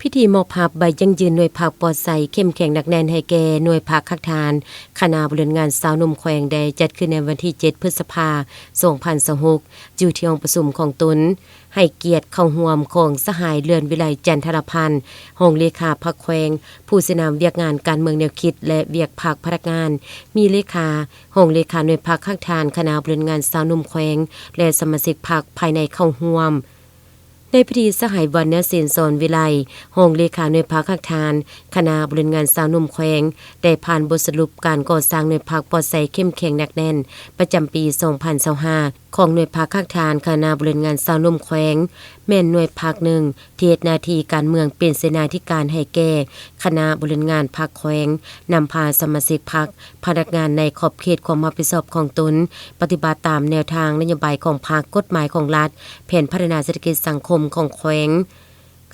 ພິທີມອບຮັບໃບຢັ້ງຢືນໜ່ວຍພັກປອດໃສ ເຂັ້ມແຂງໜັກແໜ້ນໃຫ້ແກ່ໜ່ວຍພັກຮາກຖານ ຄະນະບໍລິຫານງານຊາວໜຸ່ມແຂວງ ໄດ້ຈັດຂຶ້ນໃນວັນທີເຈັດ ພຶດສະພາ ສອງພັນຊາວຫົກ ຢູ່ທີ່ຫ້ອງປະຊຸມຂອງຕົນ, ໃຫ້ກຽດເຂົ້າຮ່ວມຂອງສະຫາຍ ເລື່ອນວິໄລ ຈັນທະລະພັນ ຮອງເລຂາພັກແຂວງ, ຜູ້ຊີ້ນຳວຽກງານການເມືອງແນວຄິດ ແລະ ວຽກພັກພະນັກງານ, ມີເລຂາ, ຮອງເລຂາໜ່ວຍພັກຮາກຖານຄະນະບໍລິຫານງານຊາວໜຸ່ມແຂວງ ແລະ ສະມາຊິກພັກພາຍໃນເຂົ້າຮ່ວມ. ໃນພິທີ ສະຫາຍ ວັນນະສິນ ສອນວິໄລ ຮອງເລຂາໜ່ວຍພັກຮາກຖານ ຄະນະບໍລິຫານງານຊາວໜຸ່ມແຂວງ ໄດ້ຜ່ານບົດສະຫຼຸບການກໍ່ສ້າງໜ່ວຍພັກປອດໃສ ເຂັ້ມແຂງໜັກແໜ້ນ ປະຈຳປີ ສອງພັນຊາວຫ້າ ຂອງໜ່ວຍພັກຮາກຖານຄະນະບໍລິຫານງານຊາວໜຸ່ມແຂວງ, ແມ່ນໜ່ວຍພັກໜຶ່ງ ທີ່ເຮັດໜ້າທີ່ການເມືອງເປັນເສນາທິການໃຫ້ແກ່ຄະນະບໍລິຫານງານພັກແຂວງ, ນຳພາສະມາຊິກພັກ, ພະນັກງານໃນຂອບເຂດຄວາມຮັບຜິດຊອບຂອງຕົນ ປະຕິບັດຕາມແນວທາງນະໂຍບາຍຂອງພັກ, ກົດໝາຍຂອງລັດ, ແຜນພັດທະນາເສດຖະກິດສັງຄົມຂອງແຂວງ.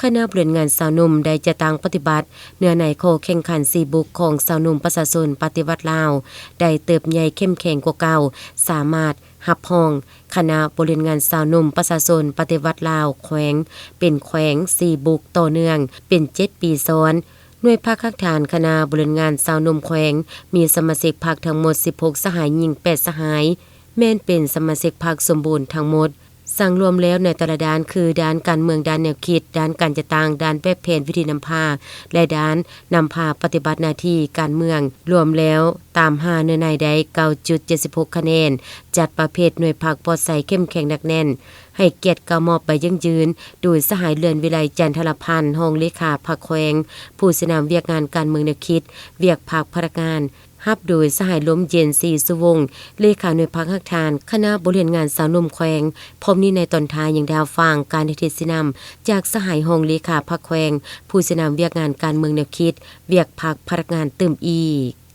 ຄະນະບໍລິຫານງານຊາວໜຸ່ມໄດ້ຈັດຕັ້ງປະຕິບັດເນື້ອໃນຂໍ້ແຂ່ງຂັນສີ່ບຸກຂອງຊາວໜຸ່ມປະຊາຊົນປະຕິວັດລາວ ໄດ້ເຕີບໃຫຍ່ເຂັ້ມແຂງກວ່າເກົ່າ, ສາມາດຮັບຮອງຄະນະບໍລິຫານງານຊາວໜຸ່ມປະຊາຊົນປະຕິວັດລາວແຂວງ ເປັນແຂວງສີ່ບຸກຕໍ່ເນື່ອງເປັນເຈັດປີຊ້ອນ. ໜ່ວຍພັກຮາກຖານຄະນະບໍລິຫານງານຊາວໜຸ່ມແຂວງ ມີສະມາຊິກພັກທັງໝົດສິບຫົກສະຫາຍ, ຍິງແປດສະຫາຍ, ແມ່ນເປັນສະມາຊິກພັກສົມບູນທັງໝົດ. ສັງລວມແລ້ວໃນແຕ່ລະດ້ານ ຄື ດ້ານການເມືອງ, ດ້ານແນວຄິດ, ດ້ານການຈັດຕັ້ງ, ດ້ານແບບແຜນວິທີນຳພາ ແລະ ດ້ານນຳພາປະຕິບັດໜ້າທີ່ການເມືອງ, ລວມແລ້ວຕາມຫ້າເນື້ອໃນໄດ້ເກົ້າຈຸດເຈັດສິບຫົກຄະແນນ, ຈັດປະເພດໜ່ວຍພັກປອດໃສເຂັ້ມແຂງໜັກແໜ້ນ, ໃຫ້ກຽດກ່າວມອບໃບຢັ້ງຢືນ ໂດຍສະຫາຍ ເລື່ອນວິໄລ ຈັນທະລະພັນ ຮອງເລຂາພັກແຂວງ, ຜູ້ຊີ້ນຳວຽກງານການເມືອງແນວຄິດ, ວຽກພັກພະນັກງານ, ຮັບໂດຍສະຫາຍ ລົມເຢັນ ສີສຸວົງ ເລຂາໜ່ວຍພັກຮາກຖານຄະນະບໍລິຫານງານຊາວໜຸ່ມແຂວງ. ພ້ອມນີ້ໃນຕອນທ້າຍຍັງໄດ້ຮັບຟັງການເຮັດທິດຊີ້ນຳຈາກສະຫາຍຮອງເລຂາພັກແຂວງ, ຜູ້ຊີ້ນຳວຽກງານການເມືອງແນວຄິດ, ວຽກພັກພະນັກງານຕື່ມອີກ.